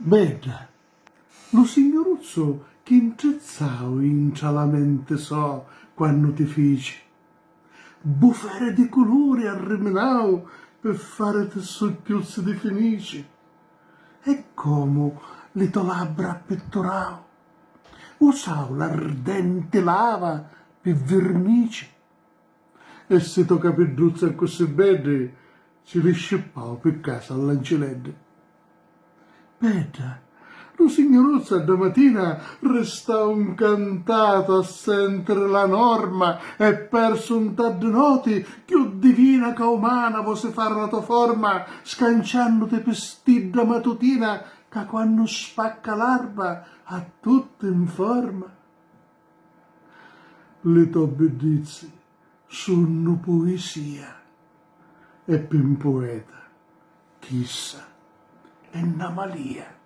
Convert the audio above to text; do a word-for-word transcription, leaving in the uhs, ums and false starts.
Bedda, lu signuruzzu chi ntrizzau intra la menti so quannu ti fici? Buferi di culuri arriminau pi fariti succhiuzzi di finici. E comu li to labbra appitturau, usau l'ardenti lava pi virnici. E ssi to capidduzzi accussì beddi ci li scippau pi casa a lancileddi. Bedda, lu signuruzzu a dda matina ristau ncantatu a sentiri la norma e persu nta ddi noti chiù divina ca umana vosi fari la to forma, scanciannuti pi stidda matutina ca quannu spacca l'arba a tutti nforma. Li to biddizzi sunnu puisia e pi 'n pueta chissa è na malia.